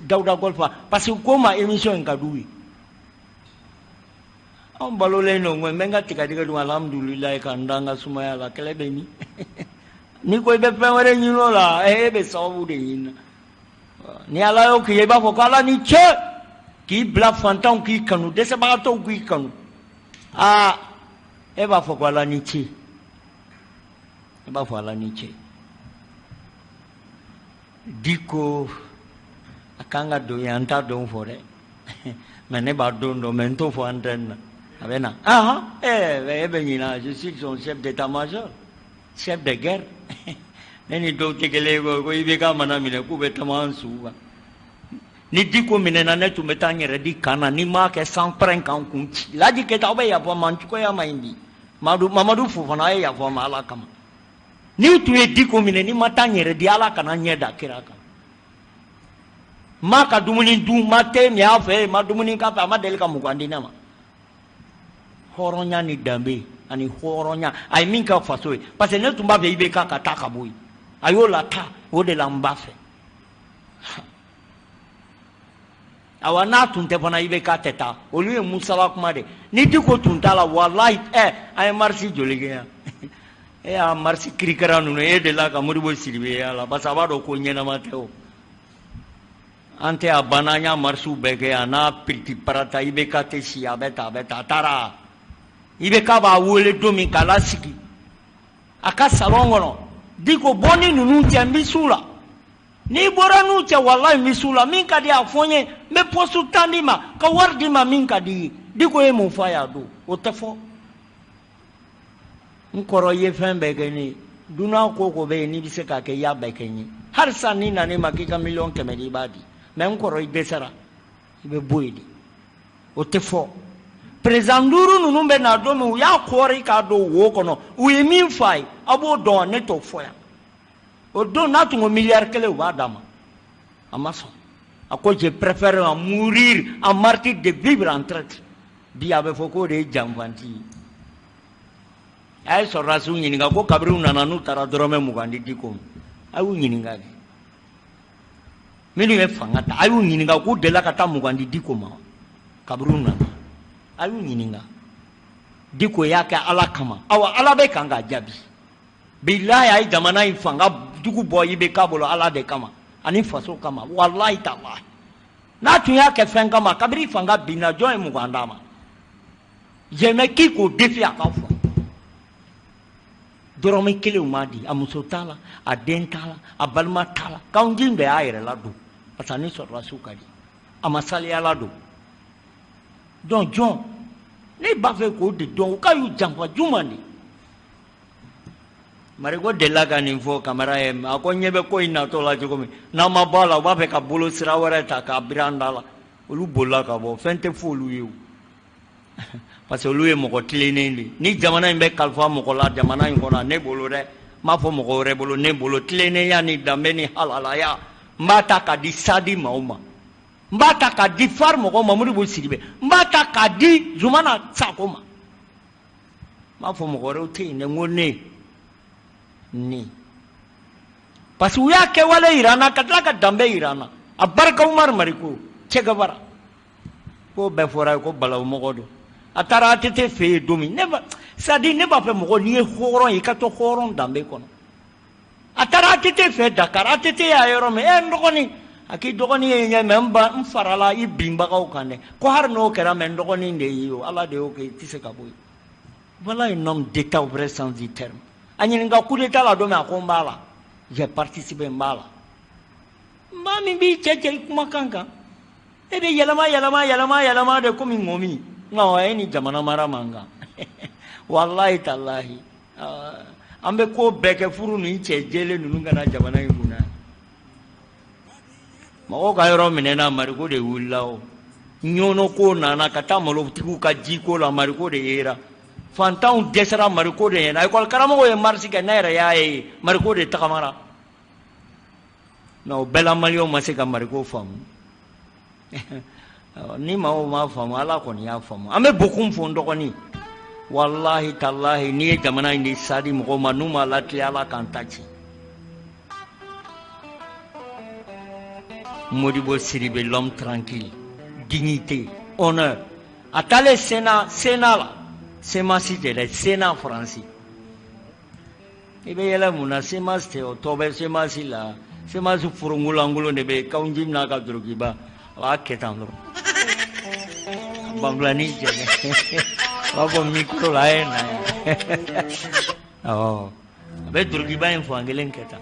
Dawuda Golfa, parce que ko ma émission in ka d'u ye. Anw balolen don koyi, n bɛ n ka tigadɛgɛ dun alhamdulilayi ka n da n ka sumaya la, kɛlɛ bɛ min? N'i ko i bɛ fɛn wɛrɛ ɲini o la, e bɛ sababu de ɲini na. Ni Ala y'o k'i ye, i b'a fɔ ko Ala ni ce k'i bila fantanw k'i kanu, dɛsɛbagatɔw k'i kanu. Aa, e b'a fɔ ko Ala ni ce. E b'a fɔ Ala ni ce. Diko a kan ka don yan, n t'a don fɔ dɛ. Mais ne b'a don dɔn, mais n t'o fɔ antenne na. A bɛ na. Ahan, e bɛ ɲinɛ, je suis son chef d'état-major, chef de guerre. Ne ni dɔw tɛ kelen ye ko IBK mana minɛ k'u bɛ tama an su kan. Ni Diko minɛna, ne tun bɛ taa n yɛrɛ di kan na, ni n m'a kɛ san pɛrɛn kan kun ci. Laji Keyita, aw bɛ yafa n ma, n cogoya ma ɲi bi. Mamadu Fofana, a ye yafa n ma Ala kama. N'i tun ye Diko minɛ, n'i ma taa n yɛrɛ di, Ala kana n ɲɛ da kira kan. N m'a ka dumuni dun, n ma te min a fɛ, n ma dumuni k'a fɛ, a ma deli ka 20 di ne ma. Hɔrɔnya ni danbe ani hɔrɔnya, a ye min kɛ faso ye, parce que ne tun b'a fɛ IBK ka taa ka bɔ yen, a y'o lataa, o de la n b'a fɛ. Awa n'a tun tɛ fana IBK tɛ taa, olu ye musala kuma de. Ni Diko tun t'a la, walayi, an ye marisi joli kɛ yan? E y'a marisi kirikara ninnu, e delila ka Modibo Sidibe y'a la, parce que a b'a dɔn ko ɲɛnama tɛ o. An tɛ a banna, an y'a marisiw bɛɛ kɛ yan, n'a piriti parata, IBK tɛ si, a bɛ taa, a bɛ taa, a taara. IBK b'a wele don min k'a lasigi a ka salon kɔnɔ, Diko bɔ ni ninnu cɛ, n bɛ s'u la. N'i bɔra n'u cɛ, walayi n bɛ s'u la, min ka di a fɔ n ye, n bɛ poste 10 d'i ma, ka wari d'i ma min ka di i ye. Diko ye mun fɔ a ye a don? O tɛ fɔ. N kɔrɔ, i ye fɛn bɛɛ kɛ ne ye. Dunan ko ko bɛ yen, n'i bɛ se k'a kɛ, i y'a bɛɛ kɛ n ye. Hali sisan n'i nana ne ma k'i ka 100 000 di, i b'a di. Mais n kɔrɔ, i dɛsɛra, i bɛ bɔ yen de. O tɛ fɔ. Président duuru ninnu bɛ na don min, u y'a kɔɔri k'a don wo kɔnɔ, u ye min fɔ a ye, aw b'o dɔn wa? Ne t'o fɔ yan. O don n'a tun ko 1 milliard, u b'a d'a ma. A ma sɔn. A ko je préfère en mourir en martyr de vivre en traître. Bi a bɛ fɔ k'o de ye janfanti ye. A ye sɔrɔdasiw ɲininka ko kabini u nana n'u taara dɔrɔmɛ 20 di Diko ma. A y'u ɲininka kɛ. Minnu ye fanga ta, a y'u ɲininka k'u delila ka taa 20 di Diko ma kabini u nana. A y'u ɲininka. Diko y'a kɛ Ala kama. Awa Ala bɛ kan k'a jaabi. Bilahi, a ye jamana in fanga jugu bɔ IBK bolo Ala de kama ani faso kama, walahi talahi. N'a tun y'a kɛ fɛn kama, kabini fanga binna, jɔn ye 20 d'a ma? Je mets qui k'o défi a ka fɔ. Dɔrɔmɛ kelen u m'a di, a muso t'a la, a den t'a la, a balima t'a la. Kanji bɛɛ y'a yɛrɛ ladon parce que a ni sɔrɔdasiw ka di, a ma saliya ladon. Donc jɔn ne b'a fɛ k'o de dɔn, u ka y'u janfa juma de. Mariko delila ka nin fɔ Kamara ye, a ko n ɲɛ bɛ ko in natɔ la cogo min, n'an ma bɔ a la, u b'a fɛ ka bolo sira wɛrɛ ta k'a biri an da la. Olu bolila ka bɔ, fɛn tɛ fɔ olu ye o, parce que olu ye mɔgɔ tilennen de ye. Ni jamana in bɛ kalifa mɔgɔ la jamana in kɔnɔ, ne bolo dɛ, n m'a fɔ mɔgɔ wɛrɛ bolo, ne bolo tilennenya ni danbe ni halalaya, n b'a ta k'a di Sadi maaw ma, n b'a ta k'a di FARE mɔgɔw ma, Modibo Sidibe, n b'a ta k'a di Zumana Sako ma. N b'a fɔ mɔgɔ wɛrɛw tɛ yen dɛ, n ko ne parce que u y'a kɛwale yira n na ka tila ka danbe yira n na. A barika Umaru Mariko, Che Guevara, k'o bɛɛ fɔra ye ko balawu mɔgɔ don. A taara ATT fɛ yen don min, ne ba c'est à dire ne b'a fɛ mɔgɔ n'i ye hɔrɔn ye, i ka to hɔrɔn danbe kɔnɔ. A taara ATT fɛ Dakar, ATT y'a yɔrɔ min, n dɔgɔnin, a k'i dɔgɔnin ye ɲɛ, mais n ba n farala i binbagaw kan dɛ, ko hali n'o kɛra, mais n dɔgɔnin de y'i ye o, Ala de y'o kɛ, i tɛ se ka bɔ yen. Voilà un homme d'État au vrai sens du terme. A ɲininka coup d'État la don min, a ko n b'a la, j'ai participé, n b'a la. Maa min b'i cɛ cɛ i kumakan kan, e bɛ yɛlɛma yɛlɛma yɛlɛma yɛlɛma de komi ŋɔmi, nka e ni jamana mara man kan. Walahi talahi, an bɛ ko bɛɛ kɛ furu ni cɛ jɛlen ninnu kana jamana in kunna. Mɔgɔw ka yɔrɔ minɛna, Mariko de wulila o. Ɲɔnɔ ko nana ka taa malotigiw ka jiko la, Mariko de yera. Fantanw dɛsɛra, Mariko de ɲɛna. Ekɔli karamɔgɔw ye marche kɛ, ne yɛrɛ y'a ye, Mariko de tagamara. Mais o bɛɛ la, maliyɛnw ma se ka Mariko faamu. Ni maaw m'a faamu, Ala kɔni y'a faamu. An bɛ Bokum fo n dɔgɔnin. Walahi talahi, n'i ye jamana in di sadi mɔgɔw ma, n'u m'a latilen, Ala k'an ta ci. Modibo Sidibe, l'homme tranquille, dignité, honneur. A taalen Sénat, Sénat la, CMAS tɛ dɛ, Sénat Faransi. I bɛ yɛlɛ mun na? CMAS tɛ, o tɔ bɛ CMAS la. CMAS forongolankolon de bɛ yen, Kawunji n'a ka dolokiba, a b'a kɛ tan dɔrɔn. Banfulani cɛ, a b'a fɔ micro la, a ye na yan. Awɔ, a bɛ dolokiba in fan kelen kɛ tan.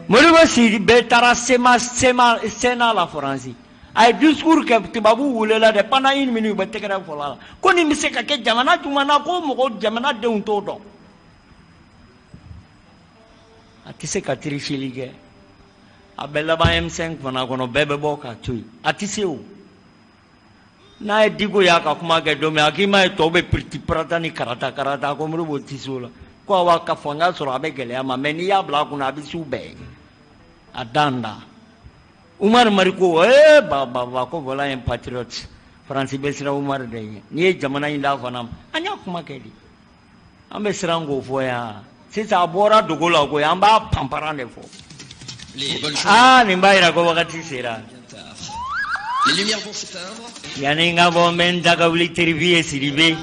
Modibo Sidibe taara CMAS, CMA, Sénat la Faransi. A ye discours kɛ, tubabuw welela dɛ, pendant une minute u bɛ tɛgɛrɛ fɔ la. Ko nin bɛ se ka kɛ jamana jumɛn na, ko mɔgɔ jamanadenw t'o dɔn. A tɛ se ka tricherie kɛ. A bɛ laban M5 fana kɔnɔ, bɛɛ bɛ bɔ k'a to yen. A tɛ se o. N'a ye Diko y'a ka kuma kɛ don min, a k'i m'a ye tɔw bɛ piriti parata ni karata karata, ko Modibo tɛ se o la. Ko awa ka fanga sɔrɔ a bɛ gɛlɛya ma, mais n'i y'a bila a kunna a bɛ s'u bɛɛ ye. A dan da. Umar Mariko, ba ba ba, ko voilà un patriote. Faransi bɛ siran Umar de ɲɛ. N'i ye jamana in d'a fana ma, an y'a kuma kɛ di. An bɛ siran k'o fɔ yan. Sisan a bɔra dogo la koyi, an b'a panparan de fɔ. Aa, nin b'a yira ko wagati sera. Yanni n ka bɔ, n bɛ n da ka wuli terifi ye Sidibe.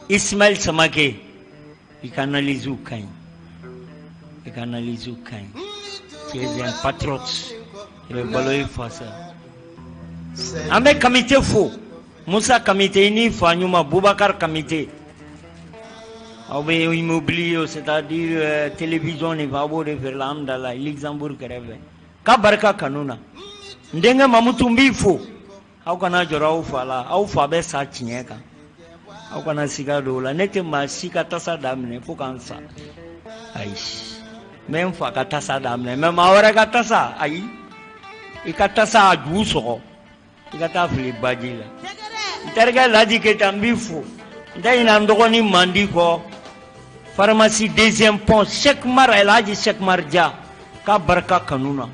Ismaël Samake, i ka analyse ka ɲi. I ka analyse ka ɲi. Tu es un patriote. I bɛ balo i fa sa. An bɛ Kamite fo. Musa Kamite, i n'i fa ɲuman Bubakar Kamite. Aw bɛ immobilier, c'est-à-dire télévision ni fɛn, aw b'o de feere la Hamdala, Luxembourg kɛrɛfɛ. K'a barika kanu na. N denkɛ Mamutu, n b'i fo. Aw kana jɔrɔ aw fa la, aw fa bɛ sa tiɲɛ kan. Aw kana siga don o la. Ne tɛ maa si ka tasa daminɛ fo k'an sa. Ayi, n bɛ n fa ka tasa daminɛ, mais maa wɛrɛ ka tasa, ayi. I ka tasa a ju sɔgɔ, i ka taa fili baji la. N terikɛ Laji Keyita, n b'i fo. N tɛ ɲinɛ n dɔgɔnin Mandi kɔ. Pharmacie deuxième pont, Cheikh Mar, El Hadji Cheikh Mar Dia, k'a barika kanu na.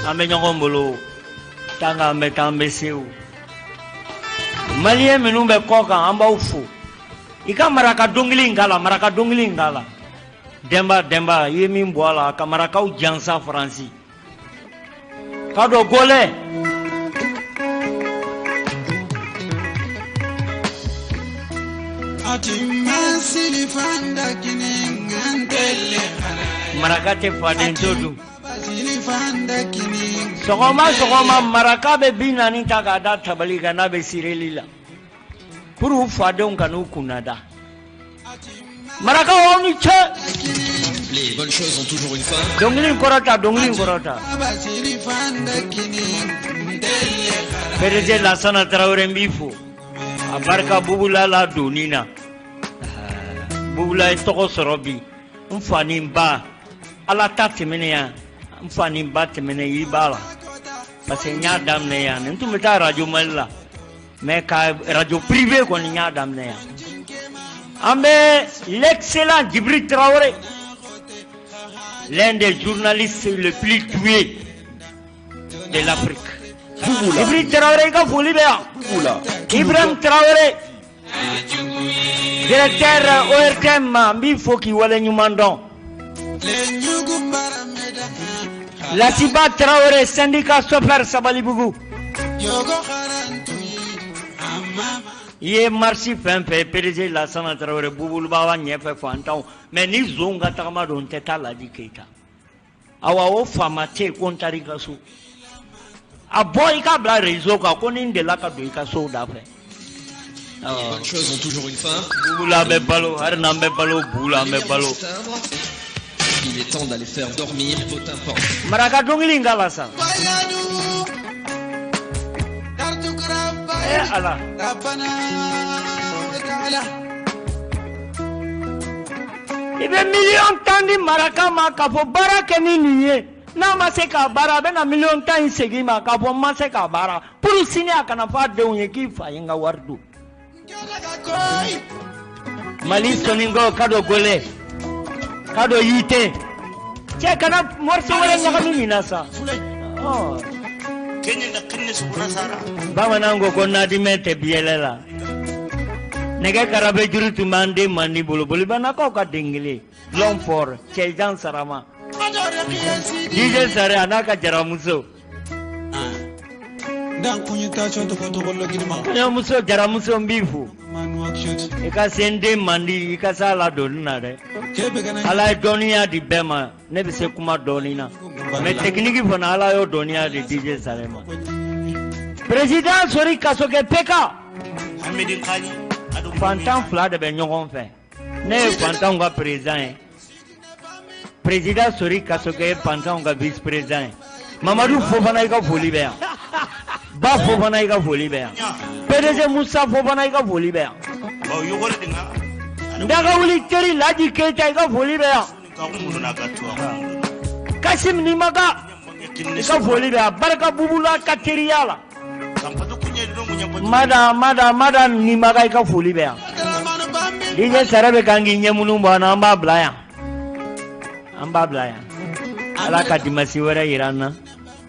An bɛ ɲɔgɔn bolo, tant qu'an bɛ taa an bɛ se o. Maliyɛn minnu bɛ kɔ kan, an b'aw fo. I ka maraka dɔnkili in k'a la, maraka dɔnkili in k'a la. Denba, Denba, i ye min bɔ a la, ka marakaw jansa Faransi. Ka dɔ gɔlɛ. Maraka tɛ faden to dun. Sɔgɔma sɔgɔma, maraka bɛ 40 ta k'a da tabali kan n'a bɛ sireli la. Pour u fadenw ka n'u kunnada. Marakaw, aw ni ce. Les bonnes choses ont toujours une fin. Dɔnkili in kɔrɔta, dɔnkili in kɔrɔta. PDG Lasana Tarawele, n b'i fo. A barika Bubula la donni na. Bubula ye tɔgɔ sɔrɔ bi. N fa ni n ba, Ala ta tɛmɛnen yan. N fa ni n ba tɛmɛnen i b'a la. Parce que n y'a daminɛ yan. N tun bɛ taa radio Mali la. Mais ka radio privé kɔni, n y'a daminɛ yan. An bɛ l'excellent Djibril Traoré, l'un des journalistes les plus doués de l'Afrique. Djibril Traoré, i ka foli bɛ yan. Ibrahim Traoré, directeur ORTM, n b'i fo k'i waleɲuman dɔn. Lasiba Traoré, syndicat chauffeur Sabalibugu. I ye marche fɛn fɛn, PDG Lasana Traoré, Bubuluba ɲɛfɛ fantanw, mais ni zonw ka tagama don, n tɛ taa Laji Keyita. Awa, o faama tɛ yen ko n taara i ka so. A bɔ i k'a bila réseau kan ko ni n delila ka don i ka so da fɛ. Les bonnes choses ont toujours une fin. Bubula bɛ balo, hali n'an bɛ balo bu la, an bɛ balo. Il est temps d'aller faire dormir vos tympans. Maraka dɔnkili in k'a la sa. Eh Ala. I bɛ miliyɔn 10 di maraka ma k'a fɔ baara kɛ ni nin ye. N'a ma se k'a baara, a bɛna miliyɔn 10 in segin ma k'a fɔ n ma se k'a baara. Pour sini a kana fɔ a denw ye k'i fa ye n ka wari dun. Mali sɔnnikɔ ka dɔ gɔlɛ, ka dɔ yite. Cɛ, kana morceau wɛrɛ ɲagami nin na sa. Bamananw ko ko nadimɛ tɛ biyɛlɛ la. Nɛgɛ karafe juru tun b'an den mandi bolo, bolibanakaw ka den kelen. L'homme fort, Cɛjan Sarama. DJ Sare a n'a ka jaramuso. Kɔɲɔmuso jaramuso n b'i fo. I ka se n den man di i ka se a ladonni na dɛ. Ala ye dɔnniya di bɛɛ ma ne bɛ se kuma dɔɔni na mais technique fana Ala y'o dɔnniya di DJ Sare ma. Président Sori Kasoge PK. Fantan fila de bɛ ɲɔgɔn fɛ. Ne ye fantanw ka président ye. Président Sori Kasoge ye fantanw ka vice président ye. Mamadu Fofana i ka foli bɛ yan. Ba Fofana i ka foli bɛ yan. PDG Musa Fofana i ka foli bɛ yan. Ndagawuli teri Laji Keyita i ka foli bɛ yan. Kasim Nimaga i ka foli bɛ yan. Barika Bubula ka teriya la. Mada mada mada Nimaga i ka foli bɛ yan. DJ Sare bɛ kan k'i ɲɛmunu bɔ an na an b'a bila yan. An b'a bila yan. Ala ka dimasi wɛrɛ yira an na.